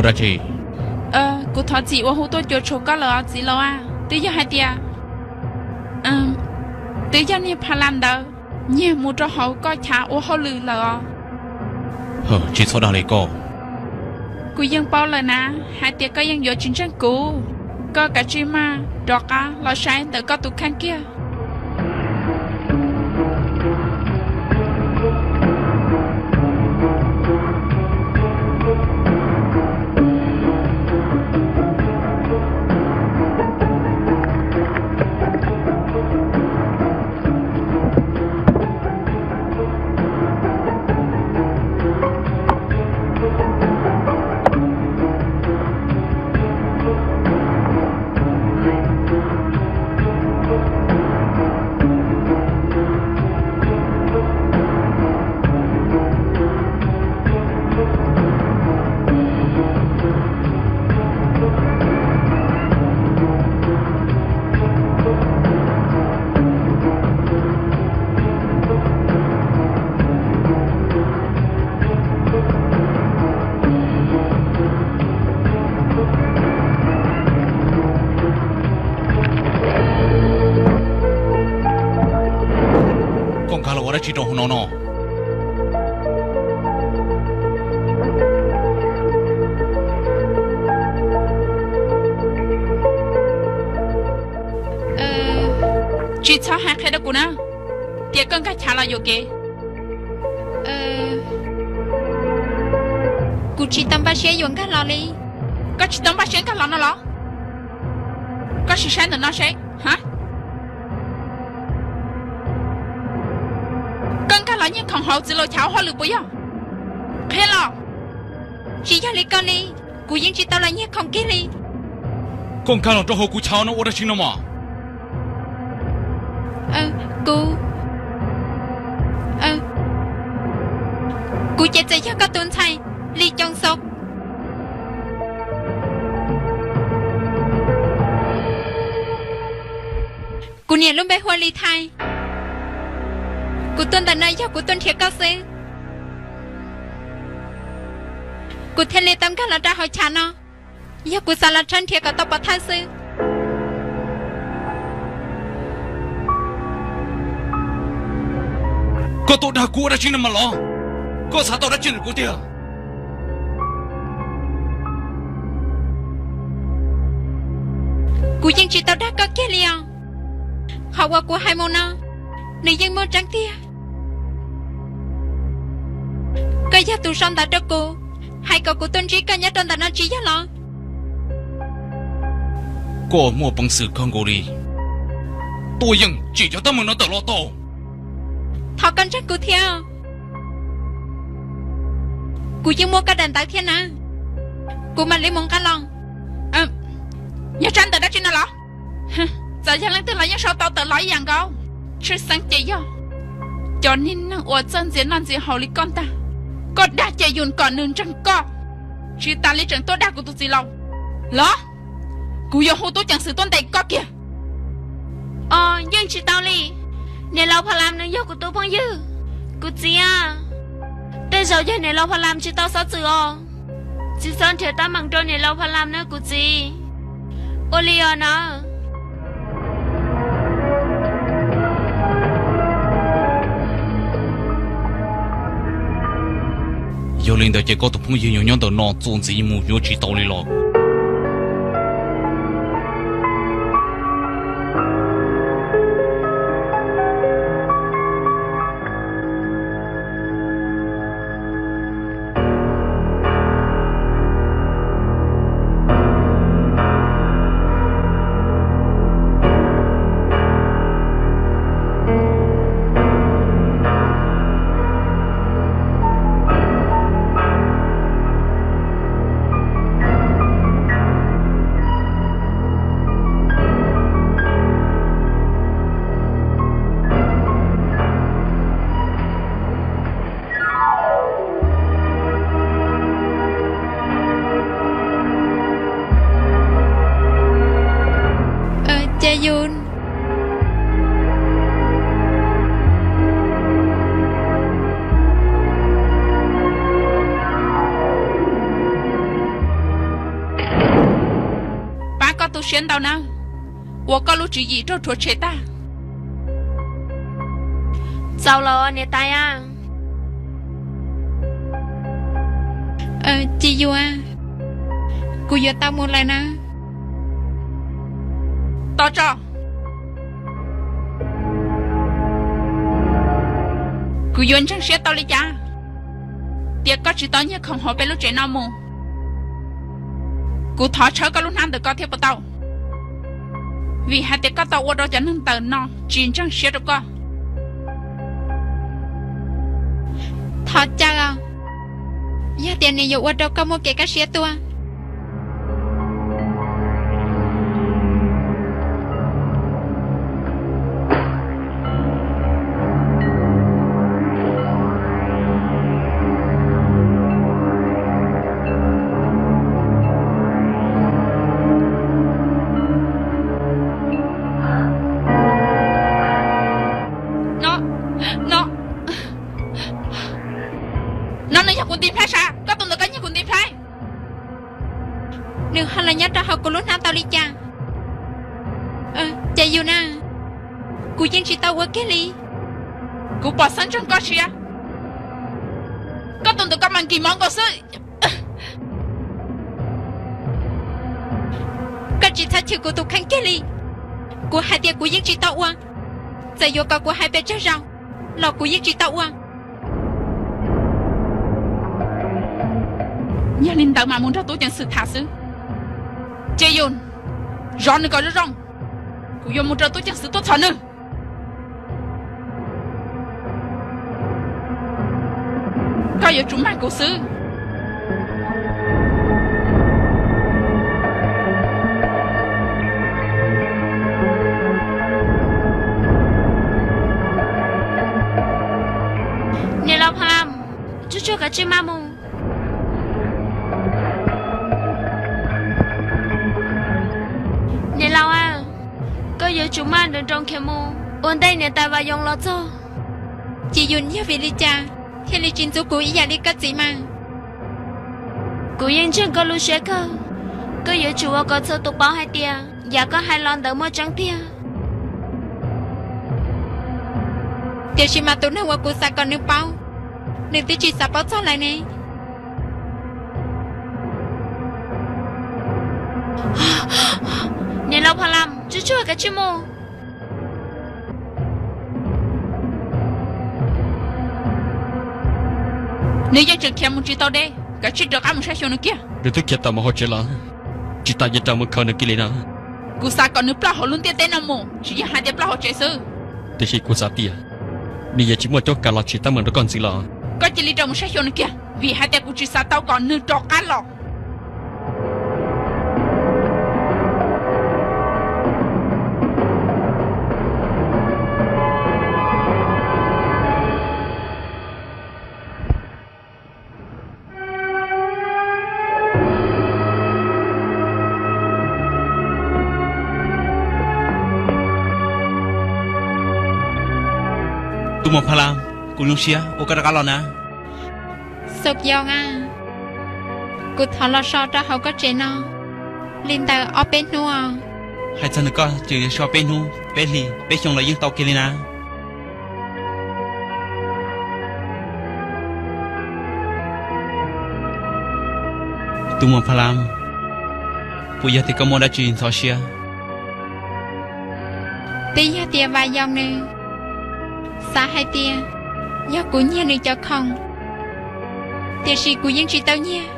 Dab tsi? Kuv thov txim uas hu tuaj cuam tshuam koj lawm os txiv laus a. Twb yog hais tias, twb yog niag Pha Las ntawd nyiag mus rau hauv koj chav ua hauj lwm lawm os. Tsis txhob dag li koj. Kuv yeej paub lawm na, hais tias koj yeej yuav tsis ntseeg kuv. Koj kav tsij maj rov qab los saib ntawm koj tus kheej kiag. Koj nkag los ua dab tsi rau hauv no no? Tsis txhob hais qhia rau kuv na, tias koj nkag chav los yuam kev. Kuv tsis tau npaj siab yuav nkag los li. Koj tsis tau npaj siab nkag los no los? Koj sim saib ntawm no seb. Koj nkag los nyiag khoom hauv txiv laus chav ua hauj lwm puas yog? Qhia los. Tsis yog li koj li, kuv yeej tsis tau los nyiag khoom kiag li. Koj nkag los rau hauv kuv chav no ua dab tsi no mas? Kuv, kuv ces txawm yog koj tus ntxhais Lis Coos Xauv. Kuv niam lub npe hu ua Lis Thais. Kuv tuaj ntawm no yog kuv tuaj nrhiav koj xwb, kuv thiaj li tau nkag los rau hauv chav no. Yog kuv xav los tshawb nrhiav kom tau pov thawj xwb. Koj tuaj dag kuv ua dab tsi no mas los? Koj xav tau dab tsi ntawm kuv tiag? Kuv yeej tsis tau dag koj kiag li os. Qhov uas kuv hais mus no, nws yeej muaj tseeb tiag. Koj yog tus sau ntawv rau kuv, hais kom kuv tuaj ntsib koj nyob rau ntawm no tsis yog los? Koj muaj peev xwm kawg nkaus li, tuaj yeem tsim cov teeb meem no tawm los tau. Thov koj ntseeg kuv thiab. Kuv yeej muaj koj daim ntawv thiab na, kuv mam li mus nqa los. Yog tsab ntawv dab tsi no los? Txawm yog leej twg los yeej sau tau tawm los ib yam nkaus. Tshwj xeeb ces yog cov niag neeg uas txawj ntxias noj ntxias haus li koj ntag. Koj dag ces yus kom nws ntseeg koj, tsis tas li tseem tuaj dag kuv tus txiv laus. Los, kuv yuav hu tub ceev xwm tuaj ntes koj kiag. Os, yeej tsis tau li. Niam laus Pha Lam nws yog kuv tus phooj ywg. Kuv txiv a, tej zaum yog niam laus Pha Lam tsis tau xov txwm os. Txiv txhob nrhiav teeb meem rau niam laus Pha Lam na kuv txiv. Ua li os na. Yog li ntawd ces koj tus phooj ywg yuav nyob ntawm no txuas ntxiv mus yuav tsis tau li los? Ces yus Siab ntau na, ua koj lub tswv yim raug rhuav tshem tag. Txaus los niam tais a. Tsis yuav, kuv yuav tau mus lawm na. Tos tso, kuv yuav ntseeg siab tau li cas tias koj tsis tau nyiag khoom hauv peb lub tsev no mus? Kuv thov tshawb koj lub hnab ntawm ko thiab puas tau? Vim hais tias koj tau ua rau cov neeg ntawm no tsis ntseeg siab rau koj. Thov caw os, yog tias nws yuav ua rau koj muaj kev kaj siab tuaj. No, no, no nws yog kuv ntiv nplhaib sas, koj tus ntawm koj nyiag kuv ntiv nplhaib. Nws ho los nyob rau hauv kuv lub hnab tau li cas? Ces yus na, kuv yeej tsis tau ua kiag li. Kuv pom xeeb ntseeg koj siab, koj tus ntawm koj mas nkig mov nkaus xwb. Koj tsis txhob chwv kuv tus kheej kiag li. Kuv hais tias kuv yeej tsis tau ua, txawm yuav kom kuv hais pes tsawg zaus los kuv yeej tsis tau ua. Yog li ntawd mas mus nrog tub ceev xwm tham xwb. Ces yus zov nws kom zoo zoo, kuv yuav mus rau tub ceev xwm tuaj txhom nws. Koj yuav tsum mag kuv xwb. Niam laus Pha Lam, tsuag tsuag kav tsij maj mus. Niam laus a, koj yuav tsum maj nroos nroos khiav mus ua ntej niam tais Vas Yoos los txog. Ces yus yog vim li cas thiaj li tsis ntxub kuv ib yam li koj txiv mas? Kuv yeej ntseeg koj lub siab kawg, koj yuav tsum ua kom txhua tus paub hais tias yam koj hais los ntawd muaj tseeb tiag. Tiam sis mas tus neeg uas kuv xav kom nws paub, nws twb tsis xav paub txog lawm ne. Niam laus Pha Lam, tsuag tsuag kav tsij mus. Nws yeej tseem khiav mus tsis tau deb, kav tsij rov qab mus saib xyuas nws kiag. Nws twb khiav tawm mus hauv tsev lawm, tsis tas ces rov mus khaws nws kiag li na. Kuv xav kom nws ploj hauv lub ntiaj teb no mus, tsis yog hais tias ploj hauv tsev xwb. Tiam sis kuv xav tias nws yuav tsis muaj cuab kav los tsim teeb meem rau koj ntxiv lawm. Koj cia li rov mus saib xyuas nws kiag, vim hais tias kuv tsis xav tau kom nws rov qab los. Tus muam Pha Lam, kuv zoo siab uas koj rov qab los na. Xauv Yoos a, kuv thov los so rau hauv koj tsev no li ntawm ob peb hnub os. Hais txog nws koj tseem so peb hnub peb hlis peb xyoo los yeej tau kiag li na. Tus muam Pha Lam, puas yog tias koj muaj dab tsi ntxhov siab? Twb yog tias Vas Yoos nws xav hais tias yog kuv nyiag nws cov khoom, tiam sis kuv yeej tsis tau nyiag.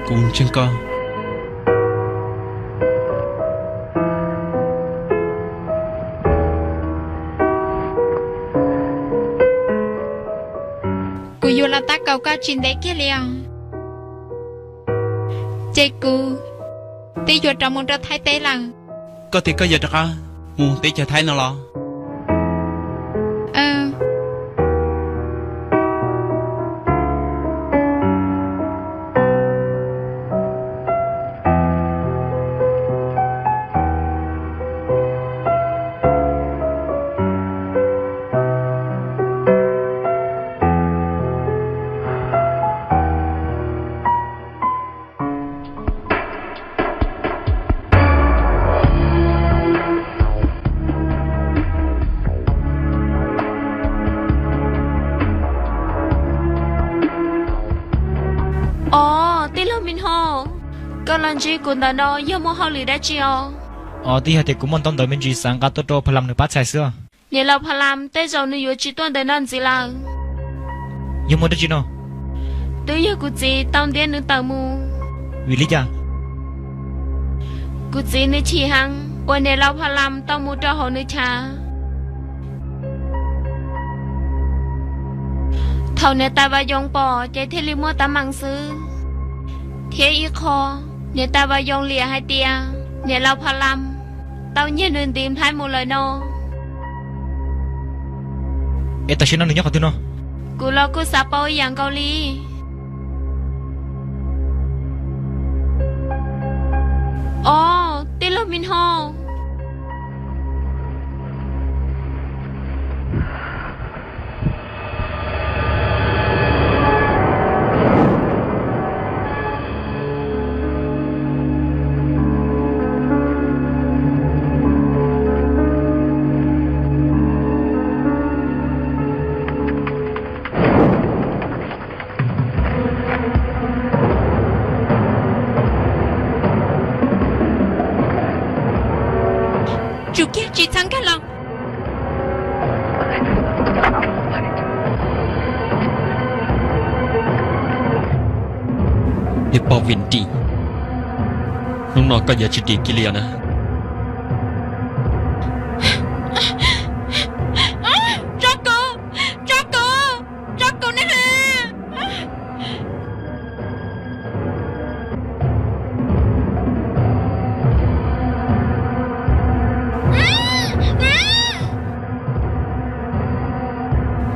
Kuv ntseeg koj. Kuv yuav los tab kaum koj tsis ntev kiag li os. Ces kuv twb yuav rov mus rau Thaib teb lawm. Koj tias koj yuav rov qab mus teb chaws Thaib no los? Me Hau, koj los ntsib kuv ntawm no yog muaj hauj lwm dab tsi os? Os, twb yog tias kuv muaj ntau ntawv me ntsis xav nqa tuaj rau Pha Lam nws pab txhais xwb. Niam laus Pha Lam tej zaum nws yuav tsis tuaj ntawm no ntxiv lawm. Yog muaj dab tsi no? Twb yog kuv txiv tau ntiab nws tawm mus. Vim li cas? Kuv txiv nws chim heev uas niam laus Pha Lam tau mus rau hauv nws chav. Thaum niam tais Vas Yoos pom ces thiaj li muaj teeb meem xwb. Thiab ib qho, niam tais Vas Yoos liam hais tias niam laus Pha Lam tau nyiag nws ntiv nplhaib mus lawm no. Es tam sim no nws nyob qhov twg no? Kuv los kuj xav paub ib yam nkaus li. Os, tij laug Me Hau. Tsum kiag, tsis txhob nkag los. Niag poj Vin Ris, hnub no koj yuav tsis dim kiag li os na. Tso kuv, tso kuv, tso kuv na.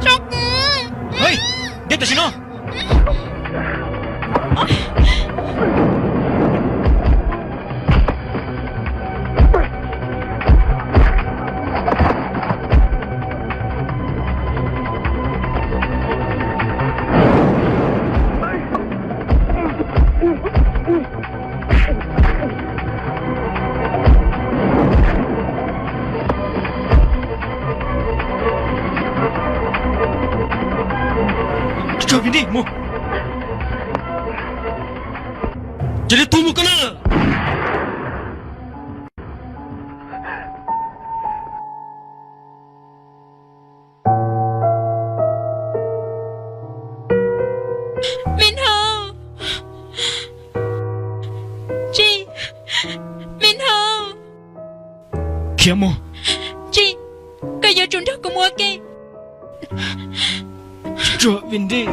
Tso kuv. Hej, ntiab tam sim no. Tso Vin Ris mus. Cia li tuag mus koj na. Me Hau, tsis, Me Hau, khiav mus. Tsis, koj yuav tsum nrog kuv mus ua ke. Tso Vin Ris.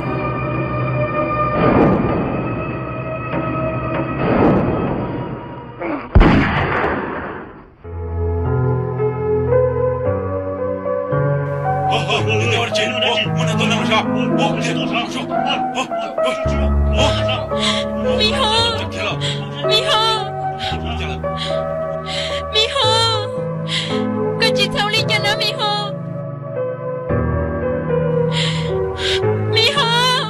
Me Hau, Me Hau, Me Hau, koj tsis txhob ua li cas na Me Hau. Me Hau,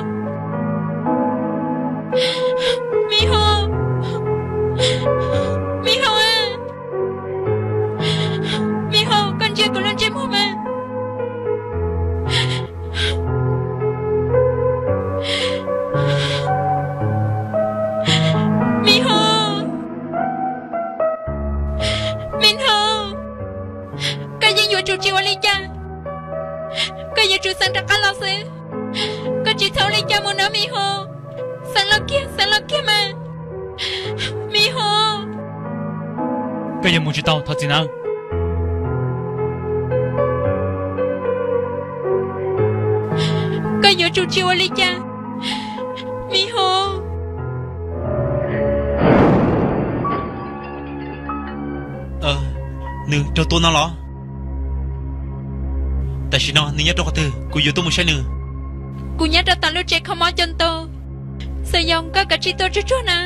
Me Hau, Me Hau, Me Hau, koj ntsia kuv lub ntsej muag mas. Me Hau, Me Hau, koj yeej yuav tsum tsis ua li cas. Koj yuav tsum xeev rov qab los xwb. Koj tsis txhob ua li cas mus na Me Hau. Xeev los kiag, xeev los kiag mas. Me Hau, koj yuav mus tsis tau thov txim nawb. Koj yuav tsum tsis ua li cas, Me Hau. Nws raug tua no los? Tam sim no nws nyob rau qhov twg, kuv yuav tuaj mus saib nws. Kuv nyob rau tom lub tsev kho mob cov ntoo, xyov yog koj kav tsij tuaj tsuag tsuag na.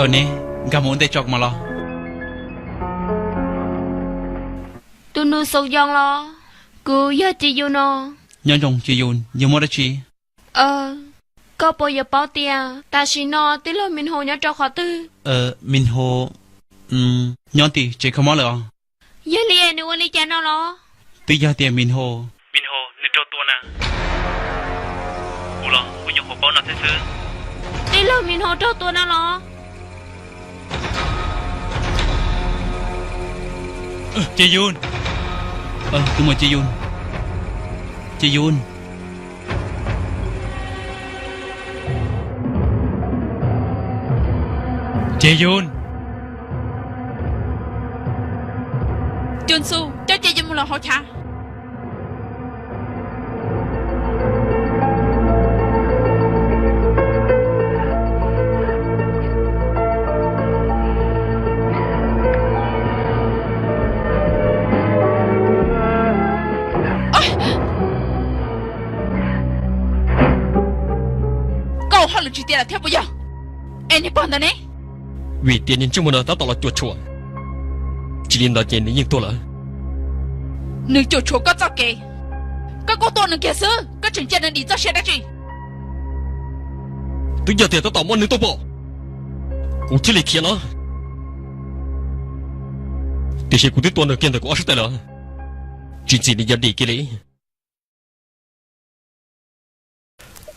Aw ne, nkag mus ua ntej tso kuv mam los. Tus nus xoo yoo los? Kuv yog Ci Yus no. Nyob zoo Ci Yus, yog muaj dab tsi? Koj puas yuav paub tias tam sim no tij laug Mis Nhaus nyob rau qhov twg? Mis Nhaus nyob tim tsev kho mob lawm os. Yog li nws ua li cas no los? Twb yog tias Mis Nhaus, Mis Nhaus nws raug tua na. Kuv los kuv nyuam qhuav paub no thiab xwb. Tij laug Mis Nhaus raug tua no los? Ci Yus, tus muam Ci Yus, Ci Yus, Ci Yus. Cu Ntxu, coj Ci Yus mus lawm hauv chav. Koj ua hauj lwm tsis tiav lawm thiab puas yog? Es niag pog ntawd ne? Vim tias niag ntsej muag no tab tom los cuam tshuam, tsis li ntawd ces nws yeej tuag lawm. Nws cuam tshuam koj txoj kev, koj kuj tua nws kiag xwb, koj tseem cia nws dim txoj sia dab tsi? Twb yog tias tab tom muab nws tua pom, kuv thiaj li khiav no. Tiam sis kuv twb tua nws kiag ntawm kuv ob sab tes lawm, tsis ntxim nws yuav dim kiag li.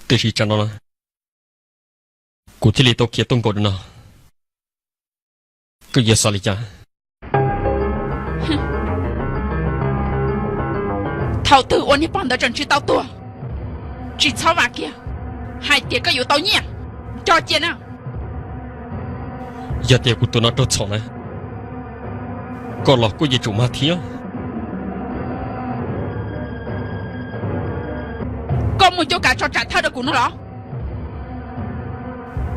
Tiam sis tsam no kuv thiaj li tau khiav tuaj nkaus rau no. Koj yuav xav li cas? Thaum twg ua niag pog ntawd tseem tsis tau tuag, tsis txhob vam kiag hais tias koj yuav tau nyiaj. Coj cia na. Yog tias kuv tus no raug txhaum na, koj los kuj yuav tsum mag thiab. Koj muaj cuab kav tso tsam thawj rau kuv no los?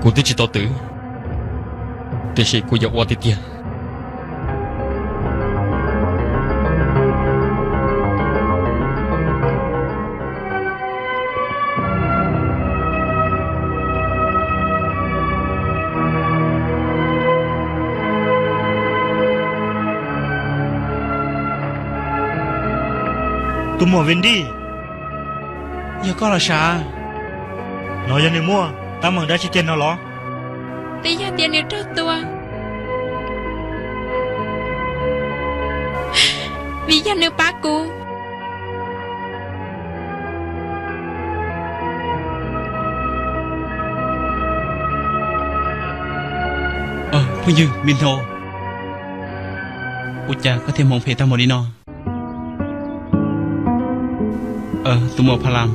Kuv twb tsis tau twv, tiam sis kuv yuav ua tiag tiag. Tus muam Vin Dij, yog koj los sav? No yog nws muaj teeb meem dab tsi tiag no los? Twb yog tias nws raug tua, vim yog nws pab kuv. Phooj ywg Mis Nhaus, ua cas koj thiaj hmoov phem tag npaum li no? Tus muam Pha Lam,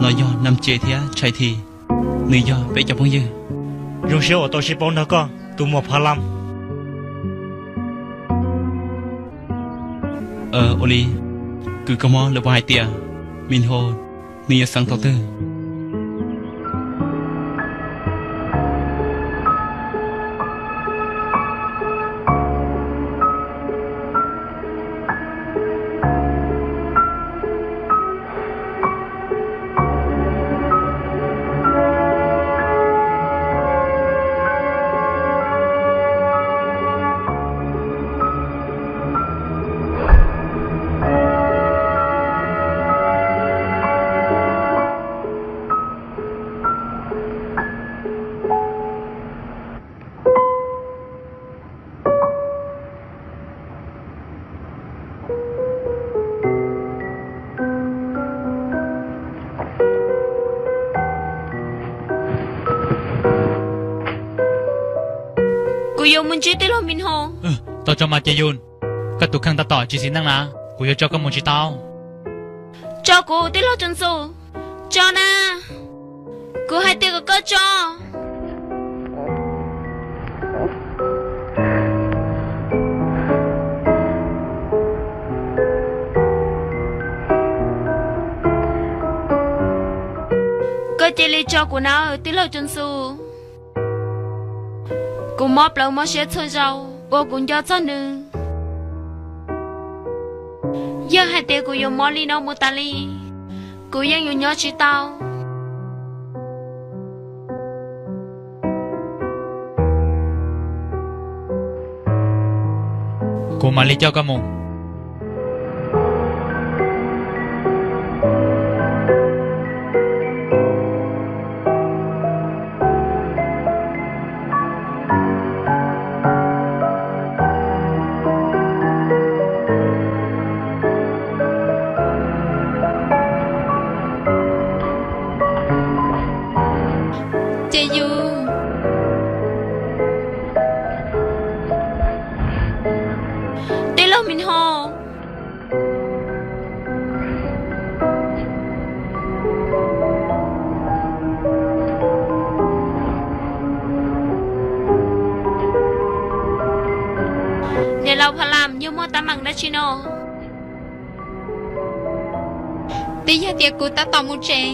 no yog Nam Ces thiab Tshais Thi, nws yog peb cov phooj ywg. Zoo siab uas tau sib paub nrog koj tus muam Pha Lam. Ua li, kws kho mob lawv puas hais tias Mis Nhaus nws yuav xeev thaum twg? Kuv yuav mus ntsib tij laug Mis Nhaus. Tau tso mas Ces Yus, koj tus kheej tab tom tsis xis neej na, kuv yuav tso koj mus tsis tau. Tso kuv tij laug Tsuj Ntxum, tso na, kuv hais tias kom koj tso. Koj cia li tso kuv na tij laug Tsuj Ntxum. Kuv mob plawv mob siab txhua zaus uas kuv nco txog nws. Yog hais tias kuv yuav mob li no mus tas li, kuv yeej yuav nyob tsis tau. Kuv mam li coj koj mus. Ces yus, tij laug Min Ho, niam laus Pha Lam, yog muaj teeb meem dab tsi no? Twb yog tias kuv tab tom mus tsev,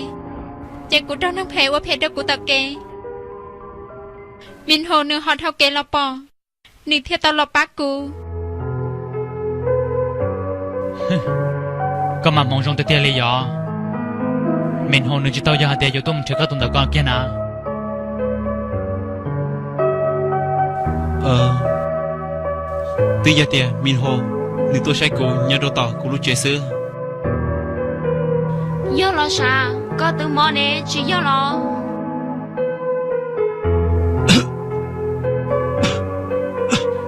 ces kuv raug neeg phem ua phem rau kuv tom kev. Min Ho nws ho dhau kev los pom, nws thiaj tau los pab kuv. Koj mas hmoov zoo tiag tiag li yog. Min Ho nws tsis tau yog hais tias yuav tuaj mus nrhiav koj tus ntawm ko kiag na. Twb yog tias Min Ho nws tuaj saib kuv nyob rau tom kuv lub tsev xwb. Yog los sav, koj twb mob ne, tsis yog los?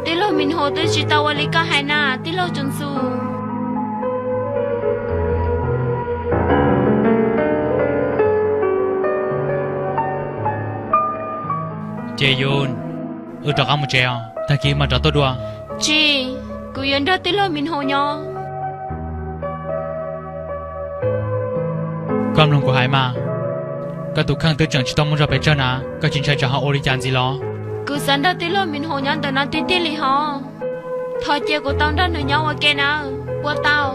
Tij laug Min Ho twb tsis tau ua li koj hais na, tij laug Tsoos Xus. Ces yus, wb rov qab mus tsev os, tag kis mam rov tuaj dua. Tsis, kuv yuav nrog tij laug Min Ho nyob. Koj mloog kuv hais mas, koj tus kheej twb tseem tsis tau muaj zog pes tsawg na, koj tsis ntshai tsam ho ua li cas ntxiv los? Kuv xav nrog tij laug Min Ho nyob ntawm no tiag tiag li hos. Thov cia kuv tau nrog nws nyob ua ke nawb, puas tau?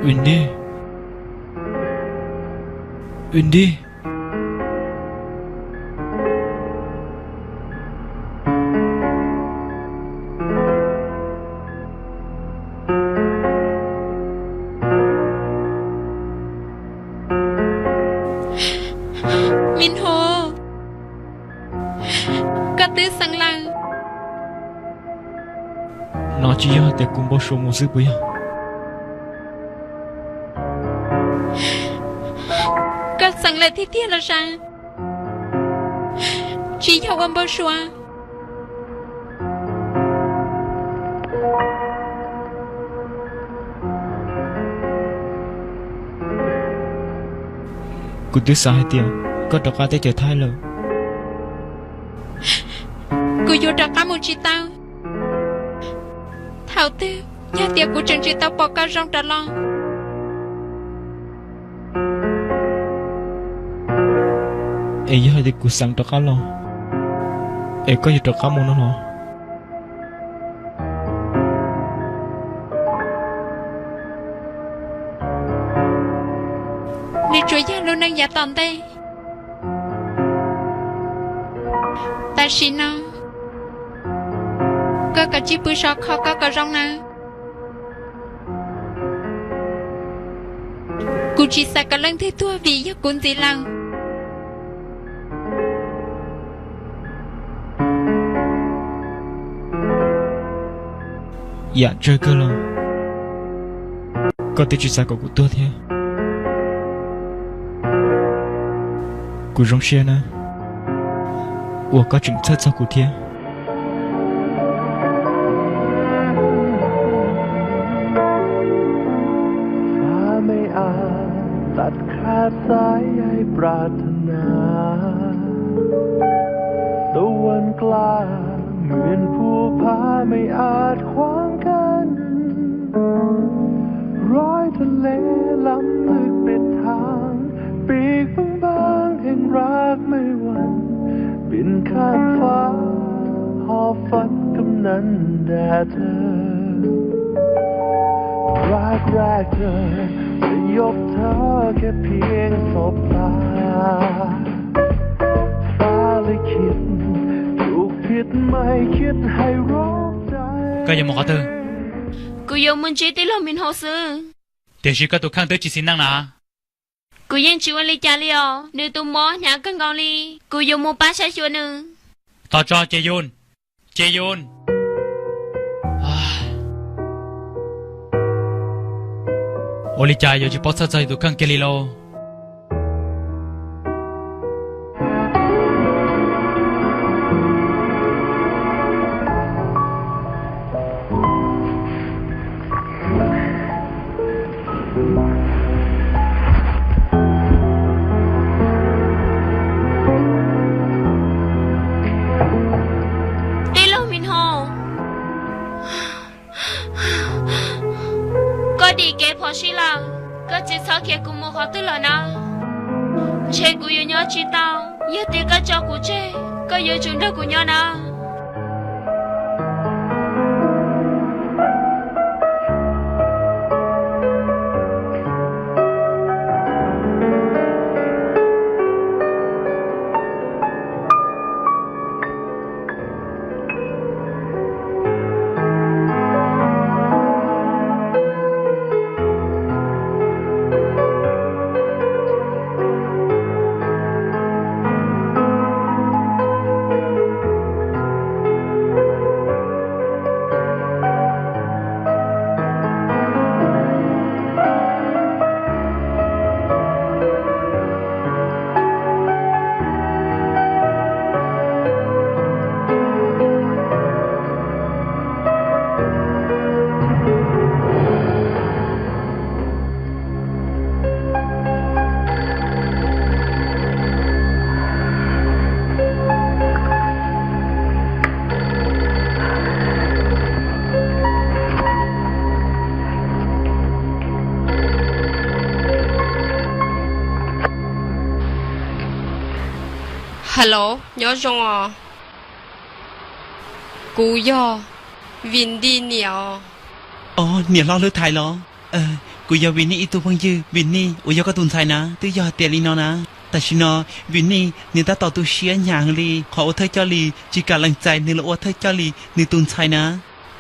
Wendy, Wendy. Min Ho, koj twb xeev lawm. No tsis yog hais tias kuv npau suav mus xwb puas yog? Koj xeev lawm tiag tiag los sav, tsis yog ua npau suav. Kuv twb xav hais tias Koj rov qab teb chaws Thaib lawm. Kuv yuav rov qab mus tsis tau. Thaum twg yog tias kuv tseem tsis tau pom koj zoo rov los. Es yog hais tias kuv xeev rov qab los, es koj yuav rov qab mus no los? Nws tsuas yog lub neej yav tom ntej. Tam sim no koj kav tsij pw so kho koj kom zoo nawb. Kuv tsis xav kom leej twg tuag vim yog kuv ntxiv lawm. Yam tsawg kawg los koj twb tsis xav kom kuv tuag thiab. Kuv zoo siab na uas koj tseem txhawj txog kuv thiab. ไม่อาจตัดขาดสายใยปรารถนา ตะวันกล้าเหมือนภูผาไม่อาจขวางกั้น รอยทะเลล้ำลึกปิดทาง ปีกบางๆแห่งรักไม่หวั่น บินข้ามฟ้าหอบฝันกำนันแด่เธอ รักแรกเธอจะยกเธอแค่เพียงสบตา ฟ้าลิขิตผูกผิดไม่คิดให้ร้องใจ Koj yuav mus qhov twg? Kuv yuav mus ntsib tij laug Min Hoo xwb. Tiam sis koj tus kheej twb tsis xis neej na. Kuv yeej tsis ua li cas li os, nws tus mob hnyav kawg nkaus li, kuv yuav mus pab saib xyuas nws. Tos tso Ces Yun, Ces Yun. Ua li cas yuav tsis paub txhawj txog yus tus kheej kiag li lauj? Tij laug Min Hoo, koj dim kev phom sij lawm, koj tsis txhob khiav kuv mus qhov twg lawm na. Ntshe kuv yuav nyob tsis tau, yog tias koj tso kuv tseg, koj yuav tsum nrog kuv nyob na. Hello, nyob zoo os. Kuv yog Vin Dij niam os. Os, niam hlob hlwb thaiv los? Kuv yog Vin Nij ib tug phooj ywg. Vin Nij uas yog koj tus ntxhais na, twb yog hais tias li no na. Tam sim no Vin Nij nws tab tom tu siab hnyav heev li, qhov ua thawj coj li tsis kam lees txais nws los ua thawj coj li nws tus ntxhais na.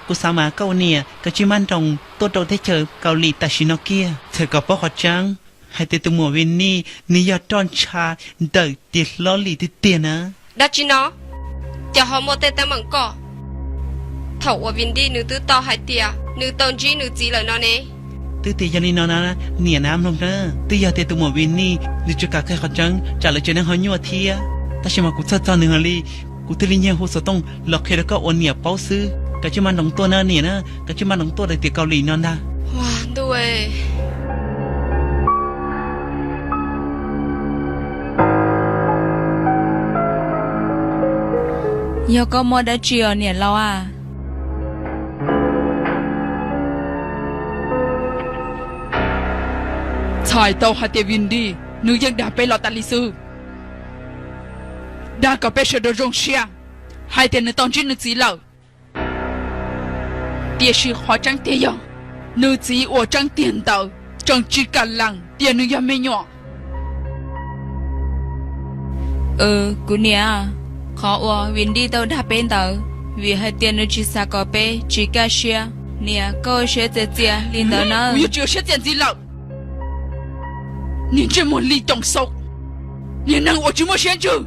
Kuv xav mas koj ua niam kav tsij maj nroos tuaj rau teb chaws Kaus Lim tam sim no kiag, txhawm kom paub qhov tseeb hais tias tus muam Vin Nij nws yog roj ntsha ntawm tiag hlob Lis tiag tiag na. Dab tsi no? Cas ho muaj tej teeb meem ko? Thaum uas Vin Dij nws twb tau hais tias nws tau ntsib nws txiv lawm no ne. Twb tias yog li no na, niam na mloog na, twb yog tias tus muam Vin Nij nws tsis kam qhia qhov tseeb tsam lawv tsev neeg ho nyuaj thiab. Tab sis mas kuv txhawj txog nws heev li, kuv thiaj li nyiag hu xov tooj los qhia rau koj ua niam paub xwb. Kav tsij maj nroos tuaj na niam na, kav tsij maj nroos tuaj rau tiam Kaus Lim no ntag. Ntuj, Yog koj muaj dab tsi os niam laus a? Txhais tau hais tias Vin Dis nws yeej dag peb los tas li xwb. Dag kom peb sawv daws zoo siab hais tias nws tau ntsib nws txiv lawm. Tiam sis qhov tseeb tiag yog, nws txiv uas tseeb tiag ntawd tseem tsis kam lees tias nws yog me nyuam. Kuv niam, qhov uas Vin Dis tau dag peb ntawd, vim hais tias nws tsis xav kom peb tsis kaj siab. Niam, koj ua siab txias txias li ntawd na. Kuv yuav tsis ua siab txias ntxiv lawm. Niag ntsej muag Li Coom Xaum, niag neeg uas tsis muaj siab ntsws,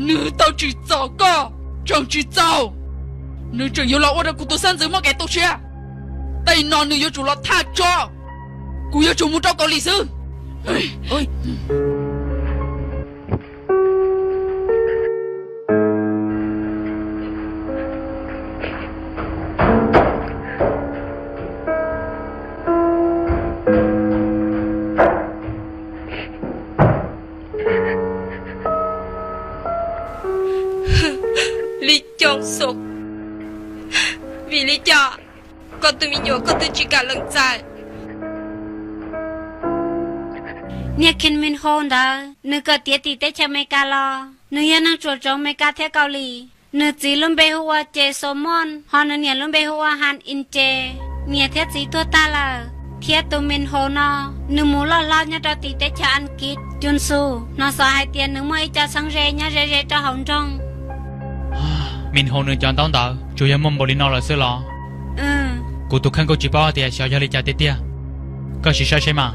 nws tau tsim txom koj tseem tsis txaus, nws tseem yuav los ua rau kuv tus xeeb ntxwv muaj kev tu siab. Tej no nws yuav tsum los thaj tso. Kuv yuav tsum mus rau Kaus Lim xwb. Li Coom Xaum, vim li cas koj tus me nyuam koj twb tsis kam lees txais? Niag Kim Min Ho ntawd nws kawm tiav tim teb chaws Amelikas los, nws yog neeg tsuam tsoov Amelikas thiab Kaus Lim. Nws txiv lub npe hu ua Ces Xos Moos, ho nws niam lub npe hu ua Han In Ces. Niam thiab txiv tuag tag lawm, thiab tus Min Ho no nws mus loj hlob nyob rau tim teb chaws Askiv. Cun Xus hnov xov hais tias nws muaj ib co txheeb ze nyob ze ze rau hauv nroog. Min Ho nws cov ntaub ntawv tsuas yog muaj npaum li no lawm xwb los? Kuv tus kheej kuj tsis paub tias xyov yog li cas tiag tiag. Koj sim saib seb mas,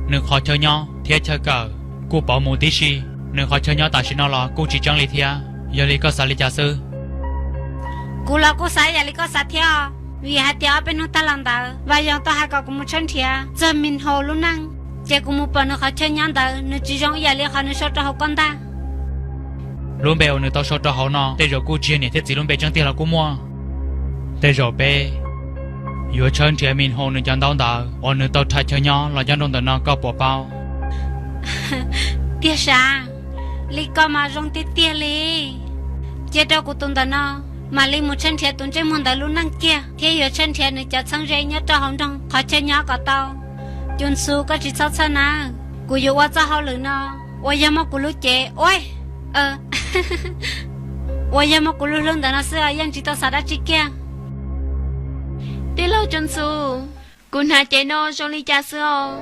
nws qhov chaw nyob thiab chaw kawm kuj pauv mus tib si. Nws qhov chaw nyob tam sim no los kuj tsis tseeb li thiab. Yog li koj xav li cas xwb? Kuv los kuj xav ib yam li koj xav thiab, vim hais tias ob peb hnub tag los ntawd Vas Yoos tau hais kom kuv mus tshawb nrhiav txog Min Ho lub neej, ces kuv mus pom nws qhov chaw nyob ntawd nws tsis zoo ib yam li qhov nws sau rau hauv koj ntag. Lub npe uas nws tau sau rau hauv no tej zaum kuj tsis yog niam thiab txiv lub npe tseeb tiag los kuj muaj. Tej zaum peb yuav tshawb nrhiav Min Ho nws cov ntaub ntawv uas nws tau rhais chaw nyob los nyob nroog ntawm no, koj puas paub? Tiag sav, li koj mas zoo tiag tiag li. Cia rau kuv tus ntawm no mam li mus tshawb nrhiav tus ntsej muag ntawd lub neej kiag thiab yuav tshawb nrhiav nws cov txheeb ze nyob rau hauv nroog qhov chaw nyob kom tau. Cun Xus, koj tsis txhob txhawj nawb, kuv yuav ua txoj hauj lwm no uas yog muaj kuv lub cev, ua, uas yog muaj kuv lub hlwb ntawm no xwb os, yeej tsis tau xav dab tsi kiag. Tij laug Cun Xus, kuv hnav cev no zoo li cas xwb os?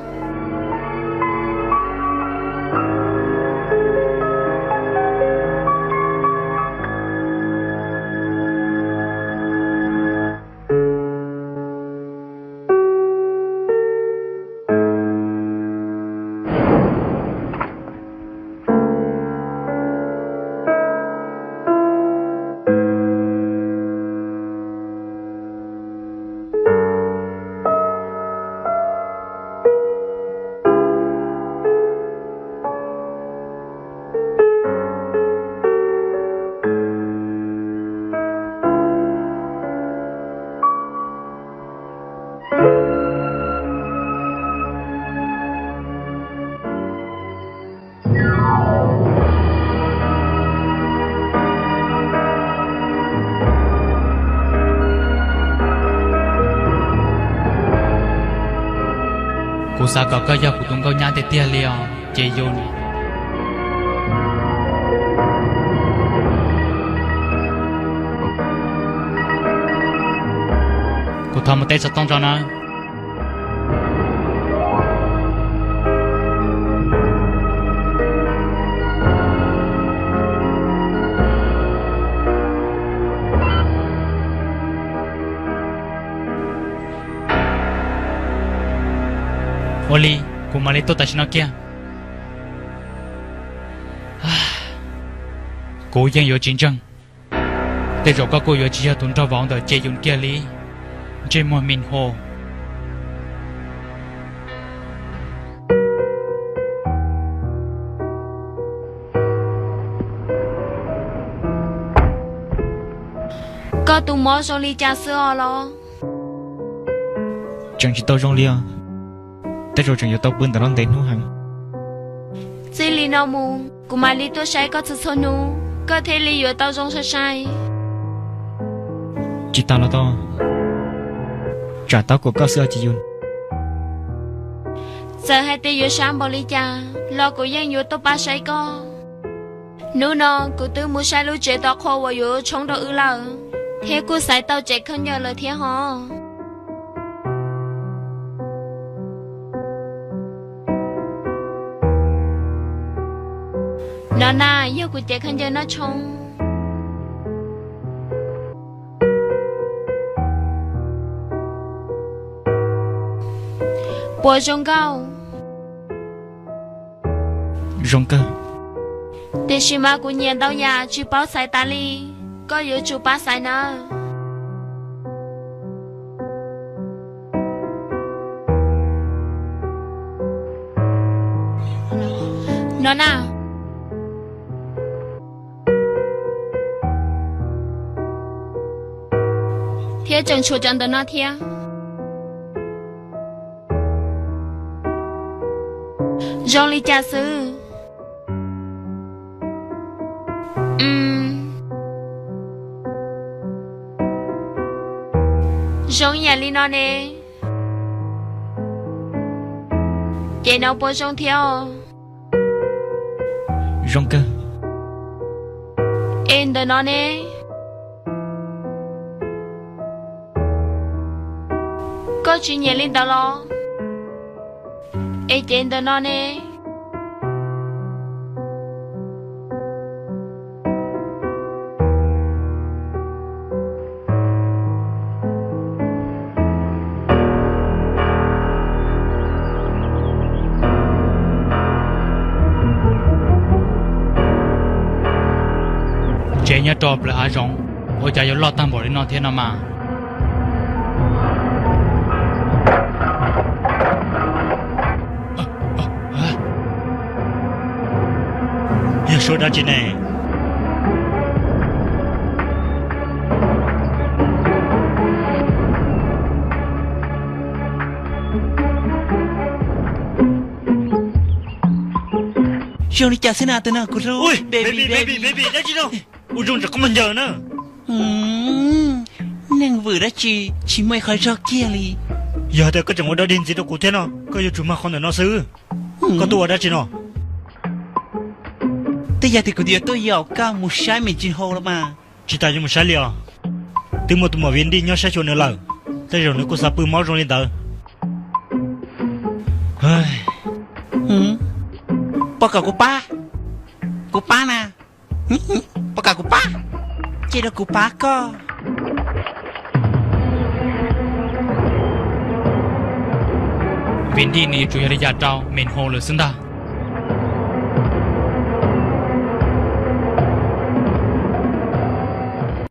Kuv xav kom koj yog kuv tus nkauj nyab tiag tiag li os, Ces Yus. Kuv thov mus teb xov tooj tso nawb. Ua li, kuv mam li tuaj tam sim no kiag. Kuv yeej yuav tsis ntseeg. Tej zaum koj kuj yuav tsis yog tus nraug vauv ntawm Ces Yus kiag li, ntsej muag Min Ho. Koj tus mob zoo li cas xwb os los? Tseem tsis tau zoo li os. Tej zaum tseem yuav tau pw ntawm no ntev hnub heev. Txij li no mus kuv mam li tuaj saib koj txhua txhua hnub, koj thiaj li yuav tau zoo sai sai. Tsis tas los tau, tsam tab kuam koj xwb os Ci Yus. Txawm hais tias yuav sab npaum li cas los kuv yeej yuav tuaj pab saib koj. Hnub no kuv twb mus saib lub tsev tos qhua uas yuav tshoob rau wb lawm, thiab kuj xaiv tau tsev khaub ncaws lawm thiab hos. No na, yog kuv cev khaub ncaws noj tshoob. Puas zoo nkauj? Zoo kawg. Tiam sis mas kuv nyiam ntau yam tsis paub xaiv tas li, koj yuav tsum pab xaiv nawb. No na. Thiab tseem tshuav cov ntawm no thiab. Zoo li cas xwb? Zoo ib yam li no ne. Ces no puas zoo thiab os? Zoo kawg. Es ntawm no ne? Koj tsis nyiam li ntawd los? Es ces ntawm no ne? Tsev nyob rau plawv hav zoov, ua cas yuav loj tag npaum li no thiab no mas? Yog suab dab tsi ne? Zoo li cas xwb na tus no kuv hlub? Baby, baby, baby, dab tsi no? Ua zoo tseem qhov muag ncaws na. Neeg vwm dab tsi tsis muaj ib qho zog kiag li. Yog hais tias koj tseem ua dog dig ntxiv rau kuv thiab no, koj yuav tsum mag qhov ntawm no xwb. Koj tuaj ua dab tsi no? Twb yog tias kuv yuav tuaj yaum koj mus saib me ntsis hau los mas. Tsis tas yuav mus saib li os. Twb muaj tus muam Viv Nrij nyob saib xyuas nws lawm, tej zaum nws kuj xav pw mob zoo li ntawd. Pab kom kuv pab, kuv pab na, pab kom kuv pab, cia rau kuv pab koj. Viv Nrij nws yuav tsum yog li cas rau Min Ho lawm xwb ntag.